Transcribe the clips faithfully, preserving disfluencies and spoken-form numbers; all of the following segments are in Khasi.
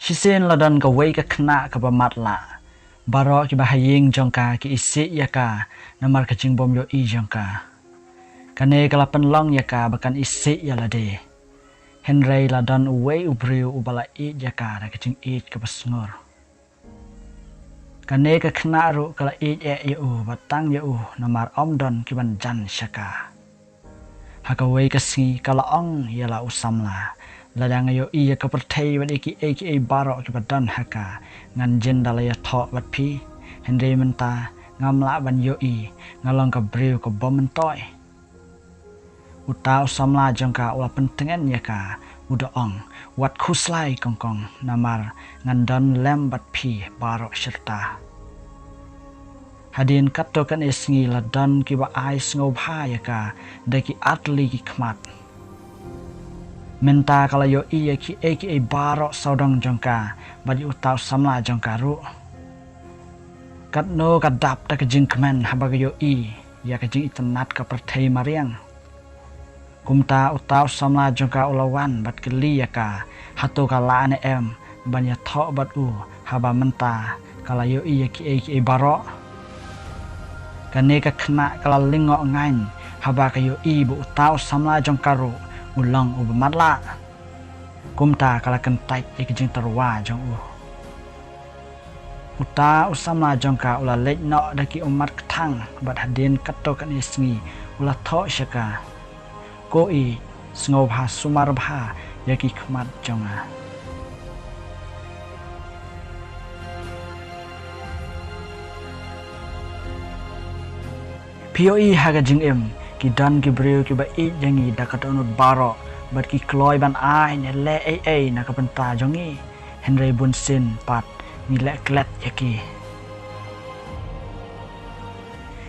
Shisien la don kawei ka khynnah kaba matlah. Baroh kiba ha ïing jong ka ki isih ïa ka namar ka jingbym ïohi jong ka. Kane ka la pynlong ïa ka ba kan isih ïa lade. Hynrei la don uwei u briew uba la ïeit ïa ka da ka jingïeit kaba sngur. Kane ka khynnah ruh ka la ïeit eh ïa u bad tang ïa u namar ym don kiban jan sha ka. Ha kawei ka sngi ka la ong ïa la u samla, lada nga ïohi ïa ka pyrthei bad ïa kiei kiei baroh kiba don ha ka, ngan jin da la ïathoh bad phi. Hynrei mynta ngam lah ban ïohi, nga long ka briew ka bym myntoi. Uta u samla jong ka u la pyntngen ïa ka, u da ong, wat khuslai kongkong, namar ngan don lem bad phi baroh shirta. Hadien katto katne sngi la don kiba ai sngewbha ïa ka da ki artylli ki khmat. Mynta ka la ïohi ïa kiei kiei baroh sawdong jong ka bad ïa uta u samla jong ka ruh. Katno ka dap da ka jingkmen haba ka ïohi ïa ka jingitynnad ka pyrthei mariang. Kumta uta u samla jong ka u la wan bad kylli ïa ka, hato ka lah ne em ban ïathoh bad u haba mynta ka la ïohi ïa kiei kiei baroh. Kane ka khynnah ka la lyngngoh ngaiñ haba ka ïohi ba uta u samla jong ka ruh u long uba matlah. Kumta ka la kyntait ïa ka jingtyrwa jong u. Uta u samla jong ka u la leit noh da ki ummat kthang bad hadien katto katne sngi u la thoh sha ka, ko ïeit, sngewbha sumar bha ïa ki khmat jong nga. Phi ïohi ha ka jingim, ki don ki briew kiba ïeit ïa ngi da ka dohnud baroh bad ki kloi ban ai ne leh ei ei na ka bynta jong ngi. Hynrei bunsien pat ngi leh klet ïa ki.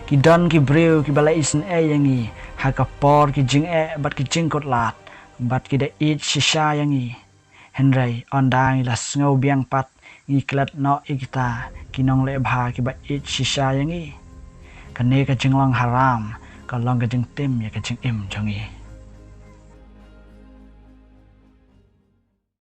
Ki don ki briew kiba la isynei ïa ngi ha ka por ki jingeh bad ki jingkutlad bad ki da ïeit shisha ïa ngi. Hynrei ynda ngi la sngew biang pat ngi klet noh ïa kita ki nongleh bha kiba ïeit shisha ïa ngi. Kane ka jinglong haram ka long ka jingtim ïa ka jingim jong ngi.